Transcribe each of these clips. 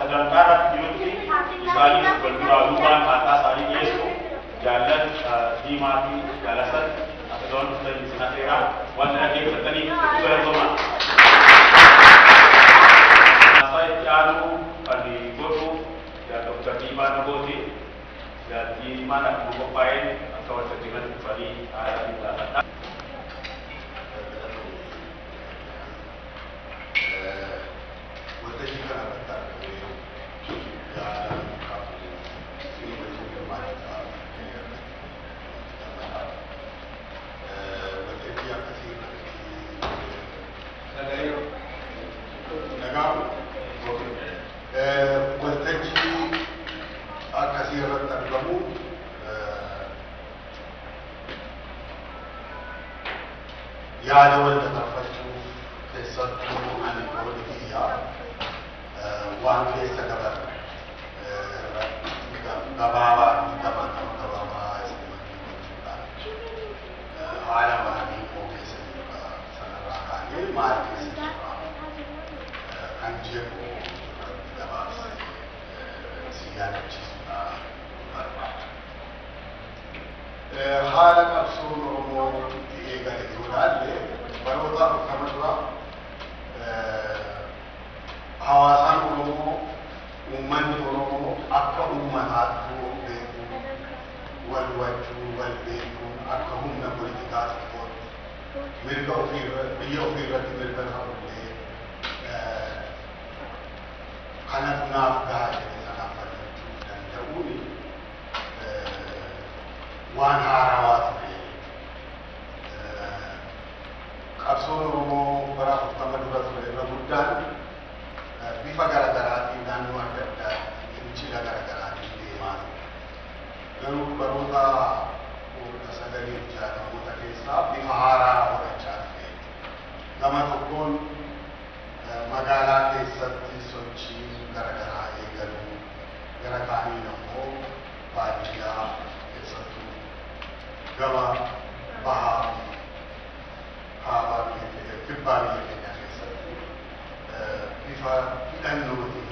Sagantaa irratti jirutti isaanis wal duraa duubaan haasaa isaanii dhiyeessu. Jaallan Diimaa fi Jaalasan akka ga'uun dhuftan isin affeeraa waan dhaggeeffataniif hedduu galatoomaa. Haasaa itti aanu kan godhu Dr. Diimaa Nagooti. Diimaan akkuma qophaa'een akka waltajjii irratti dhufanii haasaa ni gaafadha. Waltajjii kana irratti argamee yaada qabu isin wajjin hirmaachuudhaaf gammada. Waltajjii akkasii irratti dhaga'amu. Waltajjii akkasii irratti argamu yaada wal dabarfachuuf, keessattuu ani qoodi kiyyaa waan keessa dabarre gabaabaa gabaabaa gabaabaa isin wajjin gochuudhaan, haala maalii immoo keessa jirra, sanarraa kaanee maal keessa jirra kan jedhu irratti gabaabsee si yaadachiisuudha barbaada. Haala qabsoon Oromoo itti eegale yoo ilaalle, baroota 40 dura hawaasaan Oromoo, uummanni Oromoo akka uummataatti beekuu, wal hubachuu, wal beekuun, akka humna politikaa tokkootti mirga ofii, biyya ofii irratti mirga qabullee kanatu naaf gahaa jedhe sanaaf falmachuu danda'uun waan haarawaa ture. Qabsoon Oromoo bara 40 dura ture irra guddaan bifa garaagaraatiin naannoo adda addaatti fincila garaagaraatiin deemaa ture. Garuu baroota 1960moota keessaa bifa haaraa horachaa ture. Gama tokkoon magaalaa keessatti sochii garaagaraa eegaluu, gara kaaniin ammoo baadiyyaa keessattuu gama bahaa fi kaabaa biyya keenya, kibbaa biyya keenya keessatti bifa hidhannootiin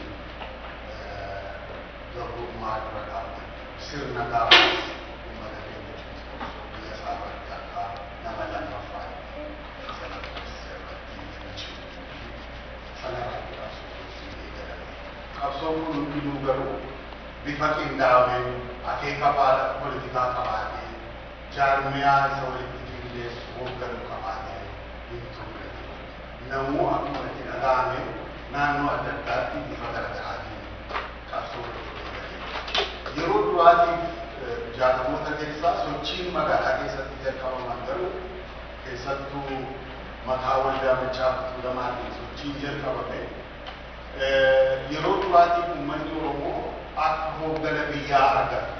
gabrummaa dura dhaabbachuu, sirna gaafas uummata keenya cunqursu, biyya isaa irratti akka nama lammaffaatti sana irratti fincilu, sana irratti qabsoo eegalame. Qabsoon kun hundinuu garuu bifa qindaa'een, akeeka politikaa qabaatee, jaarmiyaa isa walitti qindeessu hoogganuu qabaatee hin turre. Namuu akkuma itti dhaga'ame naannoo adda addaatti bifa garaagaraatiin qabsoo eegale. Yeroo duraatiif 60moota keessaa sochiin magaalaa keessatti jalqabaman garuu, keessattuu mataa Waldaa Maccaa Tuulamaatiin sochiin jalqabame, yeroo duraatiif uummanni Oromoo akka hooggana biyyaa argatu.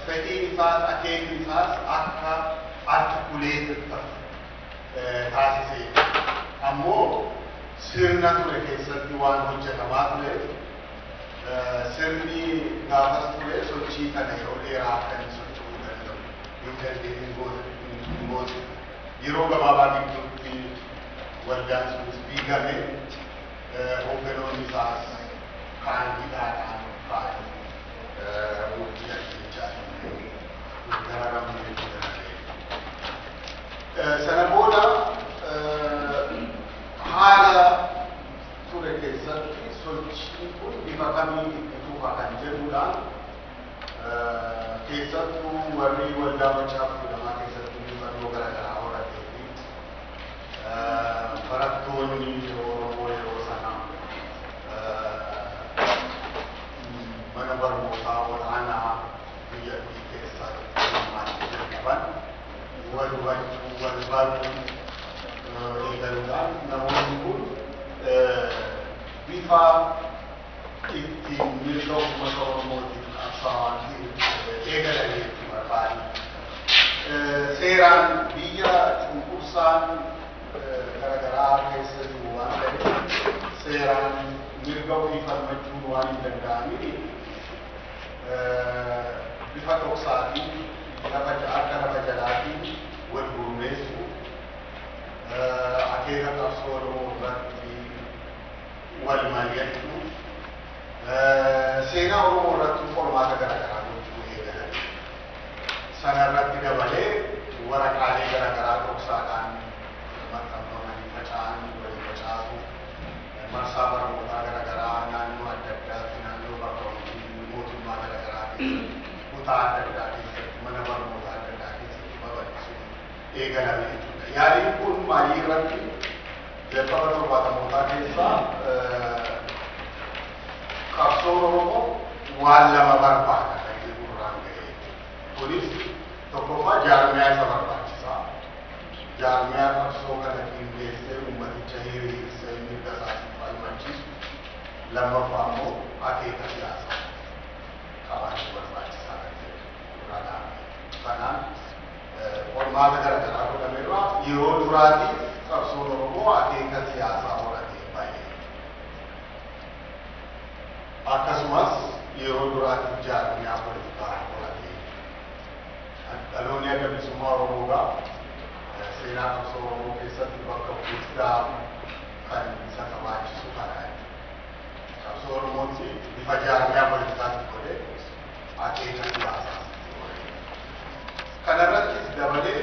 Fedhiin isaas akeekni isaas akka articulate ta'u taasisee, ammoo sirna ture keessatti waan hojjetamaa tureef, sirni gaafas ture sochii kana yeroo dheeraa akka inni socho'uu danda'u hin dandeenye, hin goone. Yeroo gabaabaa gidduutti waldaan sunis diigame, hoogganoonni isaas kaan hidhaadhaan, kaan hojii ajjechaa dararamuu jechuudha. Sana booda haala ture keessatti sochiin kun bifa kamiin itti fufa kan jedhuudhaan, keessattuu warri Waldaa Maccaa Tuulamaa keessatti muuxannoo garaagaraa horatee fi barattoonni Oromoo yeroo sana mana barnootaa olaanaa biyyattii keessatti hirmaachuu jalqaban, wal hubachuu, wal baruu eegaluudhaan, namoonni kun bifa ittiin mirga uummata Oromootiif qabsaa'an eegalanii itti barbaadu. Seeraan biyya cunqursaan garaagaraa keessa jiru waan ta'eef, seeraan mirga ofii falmachuun waan hin danda'amini, bifa dhoksaatiin, lafa akka lafa jalaatiin wal gurmeessu, akeeka qabsoo Oromoo irratti wal mari'achuu, seenaa Oromoo irratti qormaata garaagaraa gochuu eegalan. Sana irratti dabalee waraqaalee garaagaraa dhoksaadhaan maxxanfamanii faca'an walii facaasu, marsaa barnootaa garaagaraa naannoo adda addaatti, naannoo bakka hojii mootummaa garaagaraa keessatti, kutaa adda addaa keessatti, mana barnootaa adda addaa keessatti babal'isuun eegalame jechuudha. Yaaliin kun maayii irratti jalqaba 70mootaa keessaa qabsoon Oromoo waan lama barbaada kan jedhu irraan ga'e. Kunis tokkoffaa jaarmiyaa isa barbaachisaa. Jaarmiyaa qabsoo kana qindeessee uummaticha hiriirsee mirga isaatiif falmachiisu. Lammaffaa immoo akeeka siyaasaa qabaachuu barbaachisaa kan jedhu irraa dhaabame. Kanaan qormaata garaagaraa godhamerraa yeroo duraatiif qabsoon Oromoo akeeka siyaasaa horatee baay'ee. Akkasumas yeroo duraatiif jaarmiyaa poolitikaa horatee. Dhaloonni Adda Bilisummaa Oromoo gaa seenaa qabsoo Oromoo keessatti bakka guddaa kan isa qabaachisu kana jechuudha. Qabsoo Oromootti bifa jaarmiyaa poolitikaatti godhee akeeka siyaasaa godhee. Kanarrattis dabalee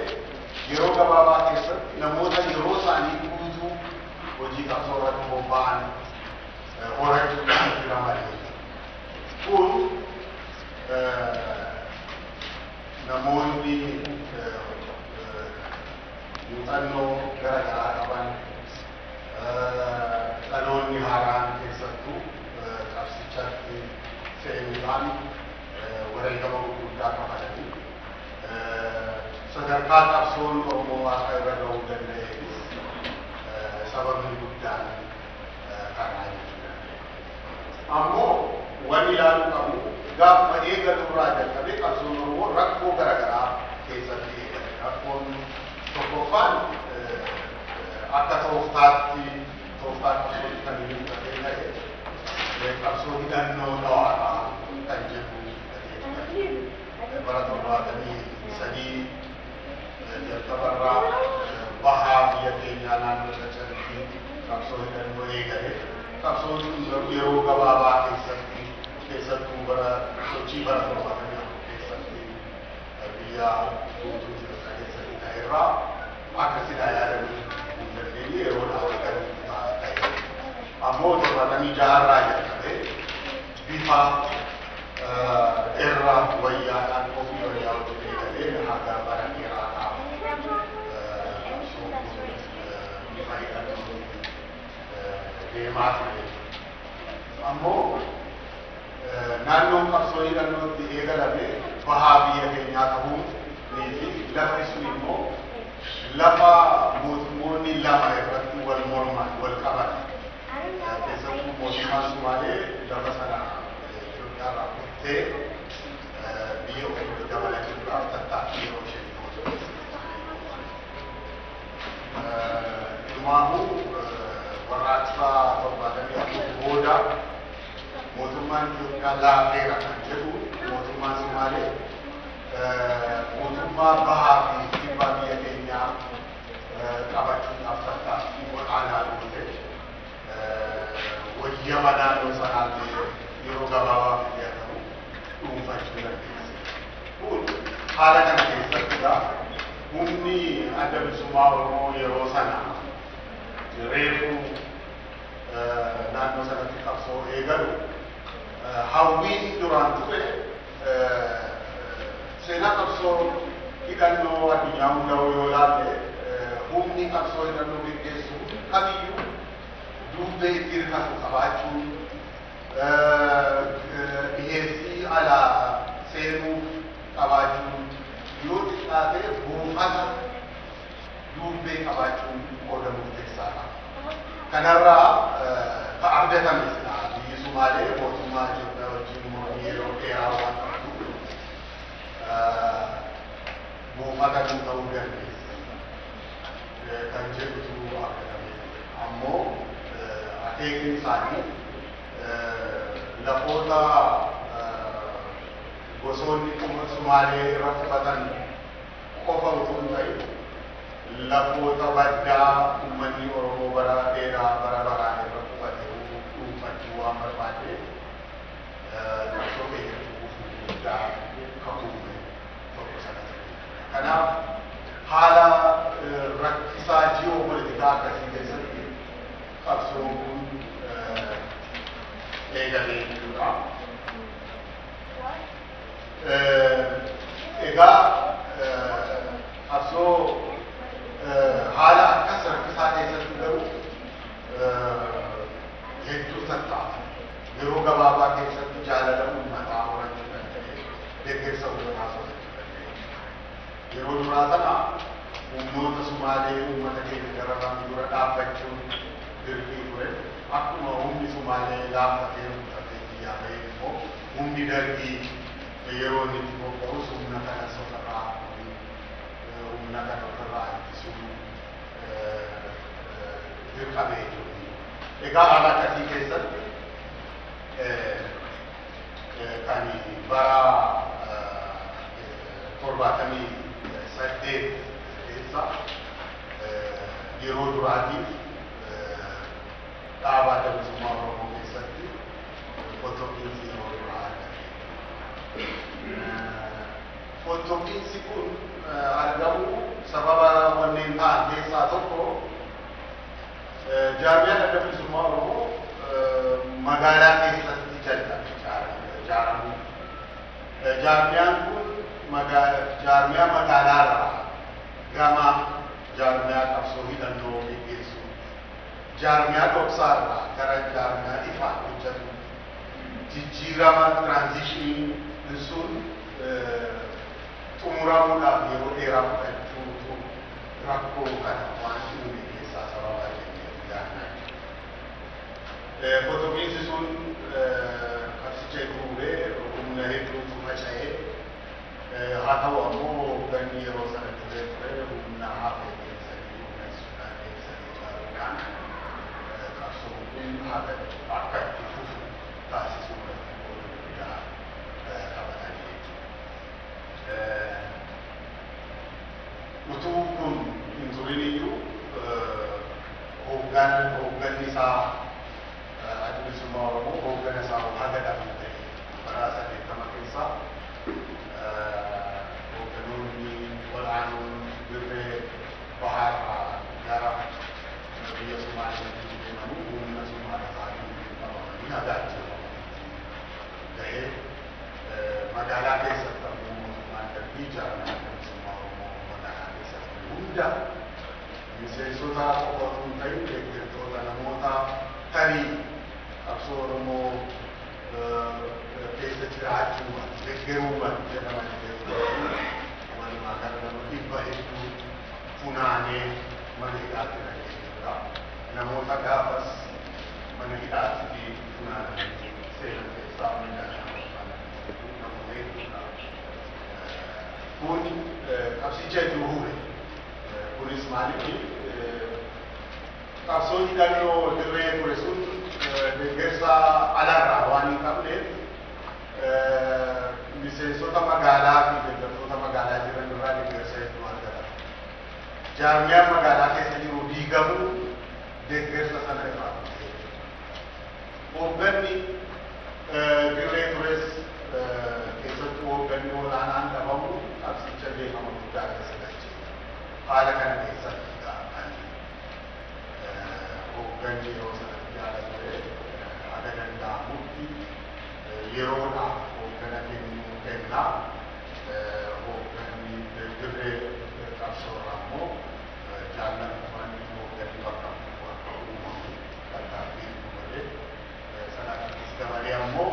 yeroo gabaabaa keessatti namoota yeroo isaanii guutuu hojii qabsoo irratti bobba'an horachuudhaan itti ramadee. Kun namoonni muuxannoo garaagaraa qaban, dhaloonni haaraan keessattuu qabsichatti seenuudhaan wareegama gurguddaa kafalanii sadarkaa qabsoon Oromoo akka irra ga'uu danda'eefis sababni guddaan kanaa jechuudha. Ammoo wanni ilaaluu qabnu gaafa eegalu irraa jalqabee qabsoon Oromoo rakkoo garaagaraa keessatti eegale. Rakkoon tokkoffaan akka tooftaatti tooftaa qabsootti kan inni fudhatee ta'e qabsoo hidhannoo dhawaadhaa kan jedhu fudhatee bara 73 jalqabarraa bahaa biyya keenyaa naannoo Caccaritti qabsoo hidhannoo eegale. Qabsoon sun garuu yeroo gabaabaa keessatti, keessattuu bara sochii bara 74 keessatti biyya guutuu Itoophiyaa keessatti ta'erraa akka silaa yaadamuu hin dandeenye yeroo dhaabatan ta'e. Ammoo 76rraa jalqabee bifa irra wayyaadhaan ofii wayyaa hojii eegalee haga bara dheeraadhaaf qabsoon kun bifa hidhannoo deemaa ture. Ammoo naannoon qabsoo hidhannootti eegalame bahaa biyya keenyaa ta'uu fi lafti sun immoo lafa mootummoonni lama irratti wal morman wal qaban. Keessattuu mootummaan Sumaalee lafa sana Itoophiyaarraa kuttee biyya ofiitti dabalachuudhaaf tattaaffii yeroo isheen gootu. Ilmaamuu warraaqsa 74 booda mootummaan Itoophiyaa laafeera kan jedhu mootummaan Sumaalee mootummaa bahaa fi kibbaa biyya keenyaa qabachuudhaaf tattaaffii olaanaa goote wayyama naannoo sanaallee yeroo gabaabaa biyya ta'u dhuunfachuu dandeesse. Kun haala kana keessatti egaa humni Adda Bilisummaa Oromoo yeroo sana reefuu naannoo sanatti qabsoo eegalu hawwiin duraan ture seenaa qabsoo hidhannoo addunyaa hunda yoo ilaalle humni qabsoo hidhannoo geggeessu kamiyyuu duubee itti hirkatu qabaachuun, dhiheessii alaa seenuu qabaachuun, yoo xiqqaate buufata duubee qabaachuun qooda murteessaadha. Kanarraa ka abdatame silaa biyyi Sumaalee mootummaa Itoophiyaa wajjin mormii yeroo dheeraa waan qabduuf buufata kun ta'uu dandeesse kan jedhutu abdatame. Ammoo akeekni isaanii lafoota gosoonni Sumaalee irra qubatan qofa utuu hin ta'in lafoota baddaa uummanni Oromoo bara dheeraa bara baraan irra qubate qabsoon kun eegalee jechuudha. Egaa qabsoo haala akkas rakkisaa keessatti garuu hedduu tattaafa. Yeroo gabaabaa keessatti jaalala uummataa horachuu danda'e, deeggarsa uummataa horachuu danda'e. Yeroo duraa sana humnoota Sumaalee uummata keenya dararan dura dhaabbachuun dirqii ture. Akkuma humni Sumaalee laaffatee rukutatee biyyaa bahee immoo humni Dargii yeroo inni itti bobba'us humna kanas ofirraa humna kana ofirraa ittisuu dirqamee jiru. Egaa haala akkasii keessatti kan bara 78 keessa yeroo duraatiif dhaaba Adda Bilisummaa Oromoo keessatti fottoqiinsi yeroo duraa argame. Fottoqiinsi kun argamu sababa wanneen ta'an keessaa tokko jaarmiyaan Adda Bilisummaa Oromoo magaalaa keessatti jalqabe ijaaramuu. Jaarmiyaan kun jaarmiyaa magaalaarraa gama jaarmiyaa qabsoo hidhannoo geggeessuu, jaarmiyaa dhoksaarraa gara jaarmiyaa ifaan hojjetu, jijjiirama transitionii sun xumuramuudhaaf yeroo dheeraa fudhachuutu rakkoo kana waan uume keessaa sababa jennee yaadna. Fottoqiinsi sun qabsicha itti humna hedduutu faca'ee, haa ta'u ammoo hoogganni yeroo sana dirree ture humna hafe deebisanii humna deebisanii ijaaruudhaan qabsoon kun akka itti fufu taasisuu irratti qooda guddaa qabatanii jechuudha. Utuu kun hin turin iyyuu hoogganni isaa Adda Bilisummaa Oromoo hooggana isaa haga dhabu ta'e bara 80 keessa hoogganoonni olaanoon dirree bahaarraa gara biyya Somaaliitti deemanii humna Somaaliitiin qabamanii haga ajjeefamanitti gahee. Magaalaa keessatti ammoo mootummaan Dargii jaarmiyaa Adda Bilisummaa Oromoo magaalaa keessatti hunda miseensota qofa otoo hin ta'in deeggartoota namoota tarii qabsoo Oromoo keessa jiraachuu deeggaruu jedhaman walumaa gala nama 100 funaanee mana hidhaatti naqee jechuudha. Namoota gaafas mana hidhaatti funaananii seenan keessaa namoota hedduudha. Kun qabsicha hedduu hure. Kunis maaliif qabsoon hidhannoo dirree ture sun deeggarsa alaarraa waan hin qabneef miseensota magaalaa fi deeggartoota magaalaa jiran irraa deeggarsa hedduu argata. Jaarmiyaan magaalaa keessa jiru diigamuu deeggarsa sana irraa dhufee. Hoogganni dirree tures keessattuu hoogganni olaanaan dhabamu qabsicha beekama guddaa keessa galchee. Haala kana keessatti kan hoogganni yeroo sanatti haala ture haga danda'amutti yeroodhaaf hooggana kennuu kennaa, hoogganni dirree qabsoorraa immoo jaallattoonni hoogganni bakka bu'u akka uumamu tattaaffii godhe. Sanattis dabalee ammoo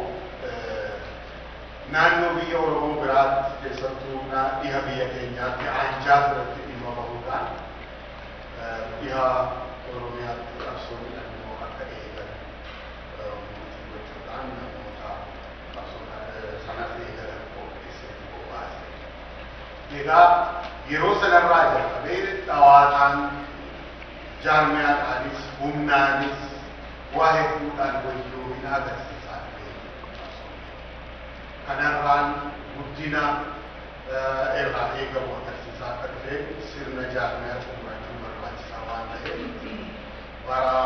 naannoo biyya Oromoo biraatti keessattuu dhiha biyya keenyaatti aanjaa turetti dhimma bahuudhaan dhiha Oromiyaatti qabsoo hidhannoo akka eegalu murtii gochuudhaan namoota qabsoo sanas eegalan qopheessee bobbaase. Egaa yeroo sanarraa jalqabee dhawaataan jaarmiyaadhaanis humnaanis waa hedduudhaan wayyoomina agarsiisaa ture. Kanarraan guddina irraa eegamu agarsiisaa akka dhufe sirna jaarmiyaa xumurachuun barbaachisaa waan ta'eef bara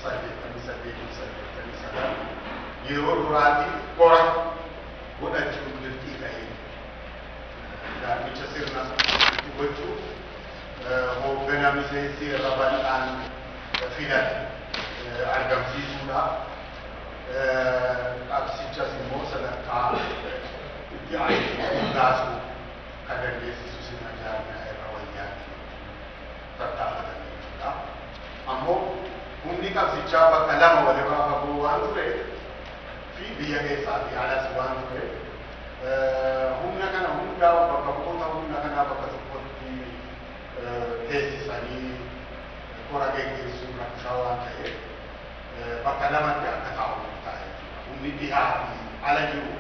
88 89 yeroo duraatiif kora godhachuun dirqii ta'ee jaarmicha sirna itti gochuuf hooggana miseensi irra bal'aan filate. argamsiisuudha. Qabsichas immoo sadarkaa itti aanu baasuu kan dandeessisu sirna jaarmiyaa irra wayyaatti tattaafatan jechuudha. Ammoo humni qabsichaa bakka lama walirraa fagoo waan tureef fi biyya keessaa fi alas waan tureef humna kana hundaa bakka bu'oota humna kanaa bakka tokkotti teessisanii kora geggeessuun rakkisaa waan ta'eef bakka lamatti akka taa'u ta'a jechuudha. Humni dhihaa fi ala jiru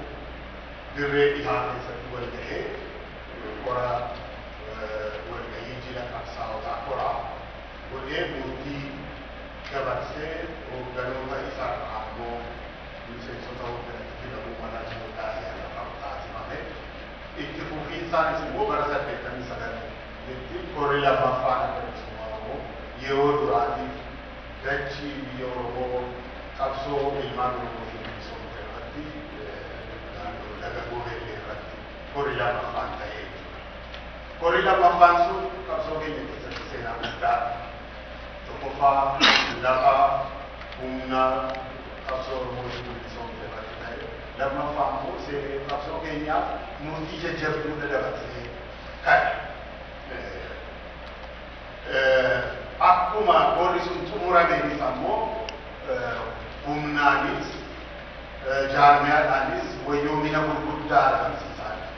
dirree dhihaa keessatti wal ga'ee kora walga'ii jila qabsaa'otaa koraa godhee murtii dabarsee hoogganoota isaarraa ammoo miseensota hoogganatti filamuu mala jiru taasise akka qabu taasifame. Itti fufiinsaanis immoo bara 89tti korri lammaffaan Adda Bilisummaa Oromoo yeroo duraatiif dachii biyya Oromoo qabsoo ilmaan Oromootiin bilisoomte irratti naannoo laga Gobeellee irratti korri lammaffaan ta'ee jechuudha. Korri lammaffaan sun qabsoo keenya keessatti seenaa guddaa tokkoffaa lafa humna qabsoo Oromootiin bilisoomte irratti ta'e lammaffaa immoo qabsoo keenyaaf murtii jajjabduu dabarsee ka'e. Akkuma korri sun xumurameenis ammoo humnaanis jaarmiyaadhaanis wayyoomina gurguddaa argamsiisaa jira.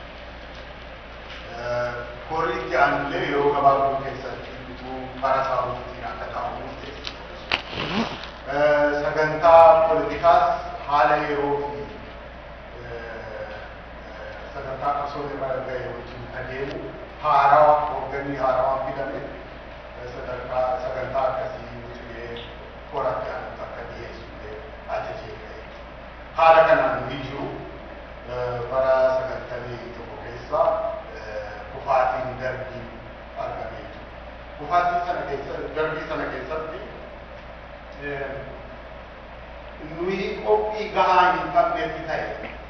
Korri itti aanullee yeroo gabaabduu keessatti utuu bara isaa hojiitiin akka taa'u murteesse. Sagantaa poolitikaas haala yeroo fi sagantaa qabsoon irra ga'e wajjin adeemu haarawaa hoogganni haarawaan fidame sadarkaa sagantaa akkasii wuxinee koratti aanutti akka dhiyeessu illee ajajee ga'e. Haala kanaan nuyi jiru bara 91 keessa kufaatiin darbii argamee jiru. Kufaatii sana keessa darbii sana keessatti nuyi qophii gahaa hin qabnetti ta'e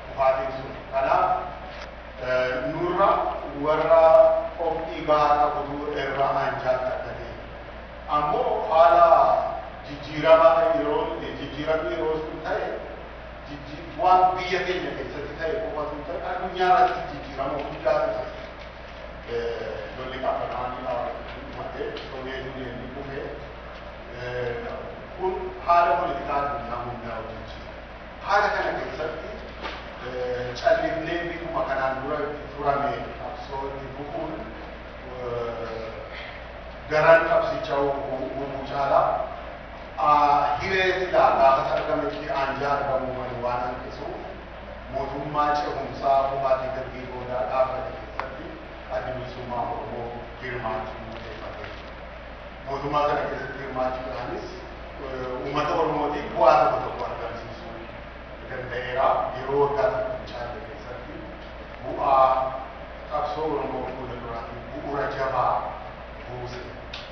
kufaatiin sun. Kanaaf nurra warra qophii gahaa qabutu irra aanjaatti akka ta'e. Ammoo haala jijjiirama yeroo jijjiiramni yeroo sun ta'e waan biyya keenya keessatti ta'e qofatu hin ta'e addunyaa irratti jijjiirama guddaatu ta'e. Lolli qabbanaa'anii dhumate Soviyeet Yuuniyoon kufee kun haala poolitikaa addunyaa hundaa hojjechiisa. Haala kana keessatti callifnee bifuma kanaan dura itti turame qabsoo itti fufuun daran qabsicha hubuu caalaa hiree silaa gaafas argametti aanjaa argamuu malu waan hanqisuuf mootummaa cehumsaa kufaatii dargii boodaa dhaabbate keessatti Addi Bilisummaa Oromoo hirmaachuu murteeffate. Mootummaa sana keessatti hirmaachuudhaanis uummata Oromootiif bu'aa tokko tokko argamsiisuu danda'eera. Yeroo waggaa tokko hin caalle keessatti bu'aa qabsoo Oromoo fuula duraatiin bu'uura jabaa buuse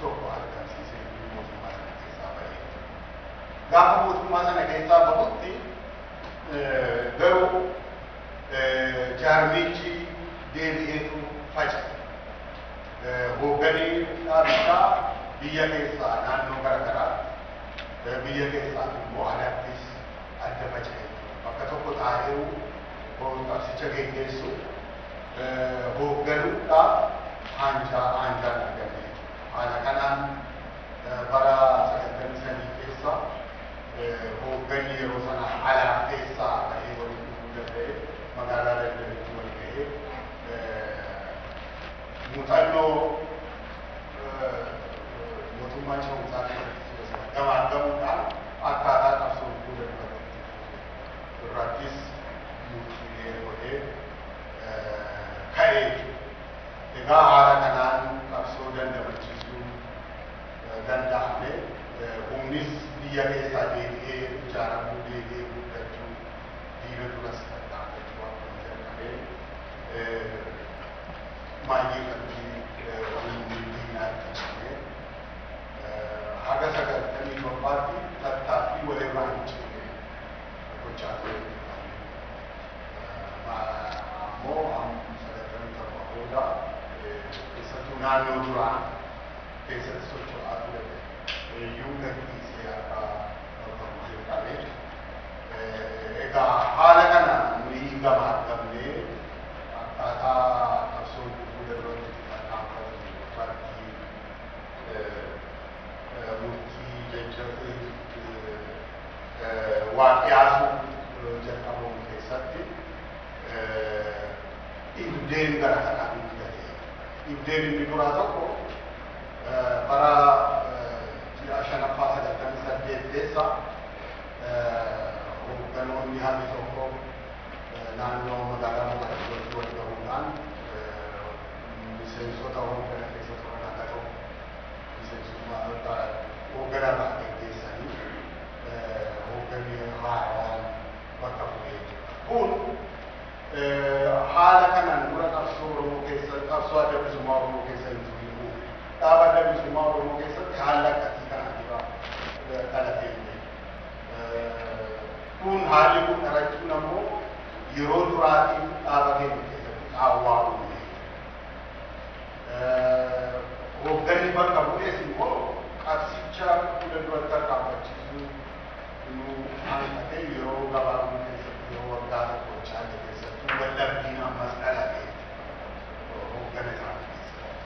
tokko argamsiisee mootummaa sana keessaa ba'ee. Gaafa mootummaa sana keessaa bahutti garuu jaarmichi deebi'eetu faca'e. Hoogganni dhaabichaa biyya keessaa naannoo garaagaraatti biyya keessaa immoo alattis adda faca'e. Bakka tokko taa'ee qabsicha geggeessu hoogganuudhaaf aanjaan argame. Haala kanaan bara 93 keessa hoogganni yeroo sana alaa keessaa ta'ee waliin dhufuu danda'e magaalaa Londonitti wal ga'ee muuxannoo mootummaa ce'umsaa keessatti ture sana gamaaggamuudhaan akkaataa qabsoon fuula duratti irrattis murtiilee godhee ka'ee jechuudha. Egaa haala kanaan qabsoo dandamachiisuun danda'ame humnis biyya keessaa deebi'ee ijaaramuu deebi'ee guddachuu diina duras tarkaanfachuu akkuma jalqabee baay'ee irratti humni diinaa itti cimee haga 97tti tattaaffii walirraa hin cinne gochaa ture. Ammoo 97 booda keessattuu naannoo duraan keessatti socho'aa ture iyyuu gadhiisee akka Waa dhiyaasuu jalqabuun keessatti dhibdeen gara kanaa guddatee. Dhibdeen inni duraa tokko bara ji'a shanaffaa 98 keessa hoogganoonni haalli tokko naannoo magaalaa Mogadishootti wal gahuudhaan miseensota hooggana keessa turan akka tokko miseensummaa hoogganarraa geggeessanii hoogganni haaraan bakka bu'ee jira. Kun haala kanaan dura qabsoo Oromoo keessa, qabsoo adda bilisummaa Oromoo keessa hin turin uume. Dhaaba adda bilisummaa Oromoo keessatti haala akkasii kanaan dura dhalatee hin beeku. Kun haalli kun dhalachuun ammoo yeroo duraatiif dhaaba keenya keessatti qaawwaa uume. Hoogganni bakka bu'es immoo qabsicha fuula duratti tarkaanfachiisuu nu hanqatee yeroo gabaabaa keessatti, yeroo waggaa tokko caalle keessatti waldhabbiin ammas dhalatee hooggana isaanii keessatti.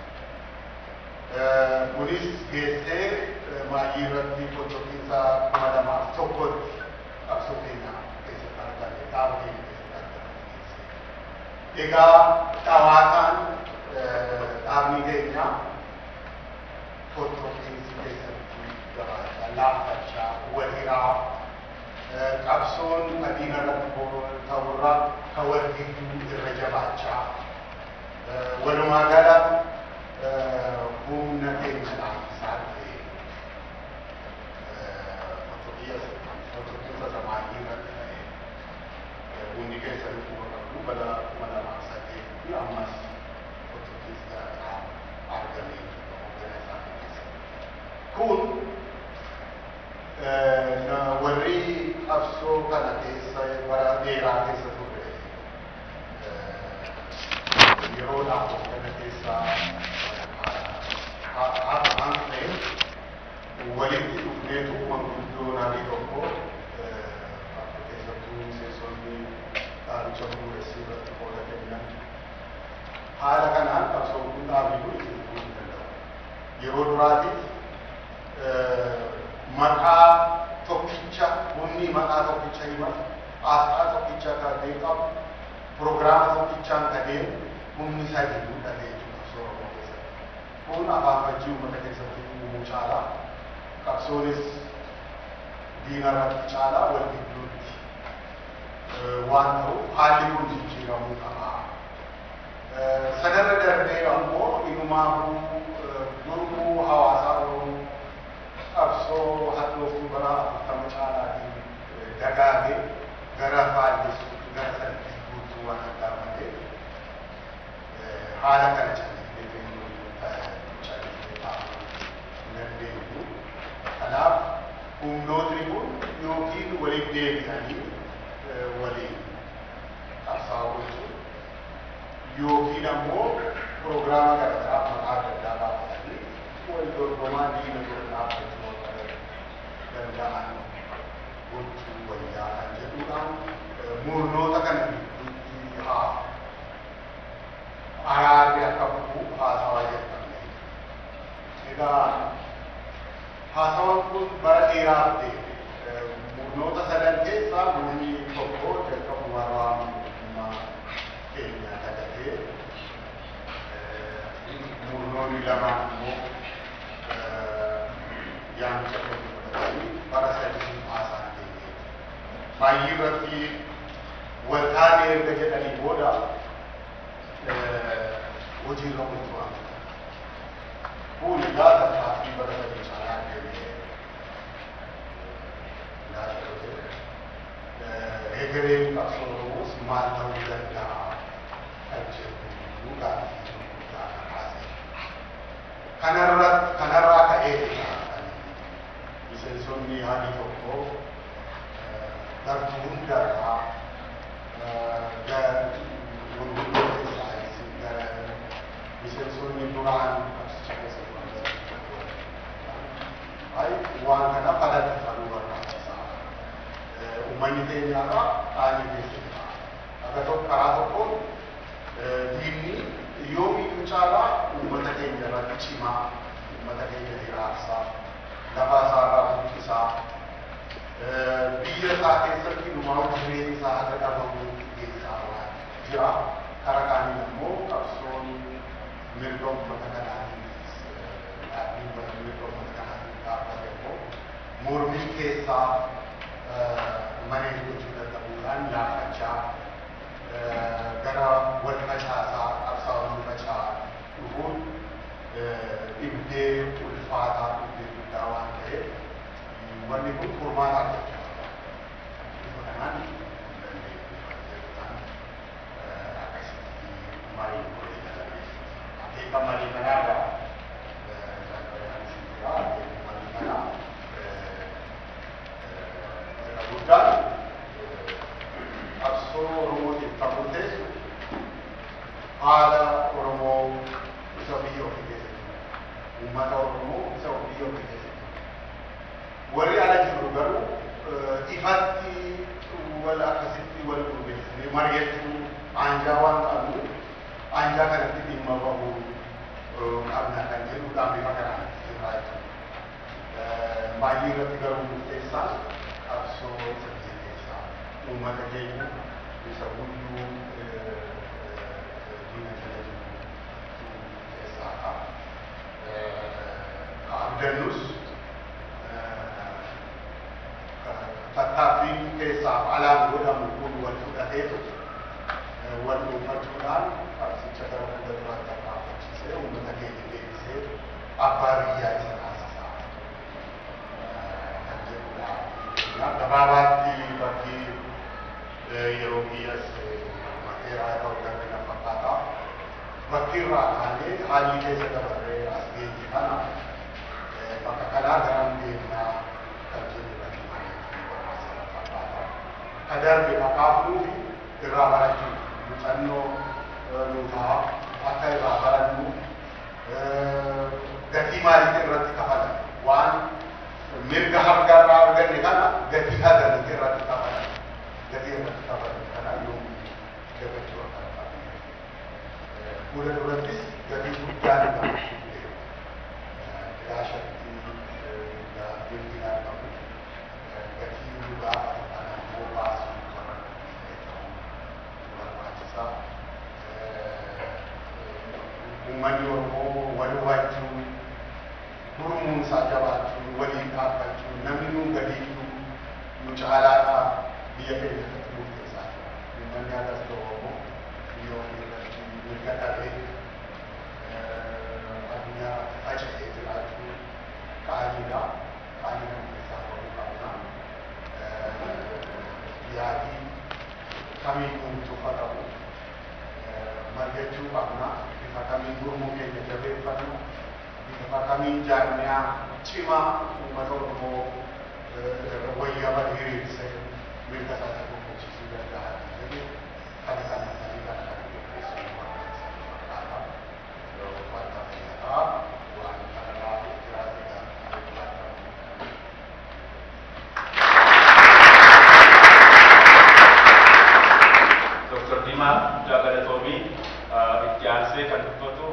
Kunis geessee maayii irratti fottoqiinsa 2001tti qabsoo keenya keessatti argame, dhaaba keenya keessatti argame geessee. Egaa dhawaataan dhaabni keenya fottoqiinsi keessatti gabaachaa, laaffachaa, wal hiraa, qabsoon madiina irratti ta'urraa ka wal gidduu irra jabaachaa, walumaa gala humna keenya dhaabsisaa dhufe. Fottoqiinsa samaayii irratti ta'e hundi keessa dhukkuba qabdu bara 2008 ammas fottoqiinsi garaagaraa argamee jira hooggana isaanii keessatti. Kun warri qabsoo kana keessa bara dheeraa keessa turre yeroodhaaf hooggana keessa haa ta'e walitti dhufneetu manguddoon harii tokko akka keessattuu miseensonni dhaabicha bu'uuressii irratti qooda kennan haala kanaan qabsoon kun dhaabni kun itti fufuu hin danda'u. Yeroo duraatiif maqaa tokkicha, humni maqaa tokkicha himatu, asxaa tokkicha kan qabu, piroogiraama tokkichaan kan deemu humni sadi mul'ate jechuudha qabsoo Oromoo keessatti. Kun afaan fajjii uummata keessatti uumuu caalaa qabsoonis diina irratti caalaa wal gidduutti waan ta'uuf haalli kun jijjiiramuu qaba. Sanarra darbee ammoo inumaafuu gurmuu hawaasaa Oromoo qabsoo hadhooftuu bara 40 caalaatiin dagaagee gara faallessuutti gara sanatti guutuu waan aggaamate haala kana callisnee callisnee taa'uu hin dandeenyu. Kanaaf humnootni kun yookiin waliif deebi'anii waliin qabsaa'uu gochuu yookiin ammoo piroogiraama garaagaraa maqaa adda addaa baafatanii wal dorgomaa diina dura dhaabbachuu akka danda'an gochuu wayyaa kan jedhuudhaan murnoota kana gidduutti haa araarri akka bu'u haasawaa jalqabne. Egaa haasawaan kun bara dheeraaf deeme. Murnoota sadan keessaa murni tokko jalqabuma mootummaa keenya dagatee murnoonni lamaan immoo yaamicha keenya fudhatanii bara 3 haasaan deeme. Baay'ee irratti waltaanee erga jedhanii booda hojiirra oolchuu hambatan. Kun egaa tattaaffii bara 3 caalaa deeme ilaalcha ta'e egereen qabsoo Oromoos maal ta'uu danda'a kan jedhu gaaffii guddaa kaasee. Kanarraa ka'ee kan miseensonni haalli tokko gartuu hundarraa gurguddoo keessaa gara miseensonni duraan qabsicha keessa turan ay waan kana falatti faluu barbaachisaa. Uummanni keenyaarraa qaanii keessa jira. Akka tokko karaa tokkoon diinni yoomiyyuu caalaa uummata keenya irratti cimaa, uummata keenya hiraarsaa, lafa isaarraa buqqisaa, Biyya isaa keessatti dhumaa jireenya isaa haga dhabamuutti geessaa waan jira. Karaa kaaniin immoo qabsoon mirga uummata kanaatiin dhaabbiin mirga uummata kanaatiin dhaabbate immoo mormii keessaa manee gochuu dadhabuudhaan laaffachaa gara wal facaasaa qabsaa'onni faca'aa dhufuun dhibdee ulfaataa dhibdee guddaa waan ta'eef wanni kun furmaata argachuu qaba. Bifa kanaan akkasitti marii godhee jalame. Akeeka marii kanaa irraa jira akeeka marii kanaa irra guddaan qabsoo Oromootiif kan murteessu haala Oromoo isa biyya ofii keessatti uummata Oromoo isa biyya ofii keessatti warri ala jiru garuu ifatti wal akkasitti wal gurmeessinee mari'achuu anjaa waan qabnu anjaa kanatti dhimma bahuu qabna kan jedhudhaan bifa kanaan jirraa jechuudha. Baay'ee irratti garuu murteessaan qabsoo isa biyya keessaa uummata keenya isa guyyuu diina jala jiru keessaadha. Ka abdannus tattaaffiin keessaaf alaan godhamu kun wal fudhateetu wal dhuunfachuudhaan qabsicha gara fuula duraatti tarkaanfachiisee uummata keenya deebisee abbaa biyyaa isa taasisaa kan jedhudha. Gabaabaatti bakki yeroo biyyas mateeraa ta'uu darbe na fakkaata. Bakki irraa kaanee haalli keessa dabarree as geenye kana bakka kanaa garam deemnaa kan jedhu irratti mari'achuu barbaachisaa fakkaata. Ka darbe makaafuu fi irraa barachuu muuxannoo nu ta'a akka irraa barannu gatii maaliitiin irratti kafalan waan mirga harka irraa arganne kana gatii hagamitti irratti kafalan gatii irratti kafalan kana yoom dagachuu akka qabnu fuula durattis gatii guddaa nu gaafachuu deema bilaashatti mirgi argamu gatii nu gaafatu kana immoo baasuu warra ta'uu barbaachisaa. Uummanni Oromoo wal hubachuu, gurmuun isaa jabaachuu, waliin dhaabbachuu, namni nu gadiiyyuu nu caalaadhaa biyya keenya irratti murteessaa jira. Uummanni akkas ta'u Oromoo biyya ofii irratti mirga dhabee addunyaa faca'ee jiraachuu qaaniidha. Qaanii kana keessaa bahuu qabna. Yaadii kamiyyuu tuffatamu mari'achuu qabna. Bifa kamiin gurmuu keenya jabeeffannu, bifa kamiin jaarmiyaa cimaa uummata Oromoo wayyaba hiriirsee mirga isaa isa gonfachiisuu danda'a jedhu kana kana marii kana kana qopheessuu barbaachisaa fakkaata. Wanta fayyadaa waan kanarraa jiraate gaarii. Dr. Diimaa guddaa galatoomii itti aansee kan dubbatu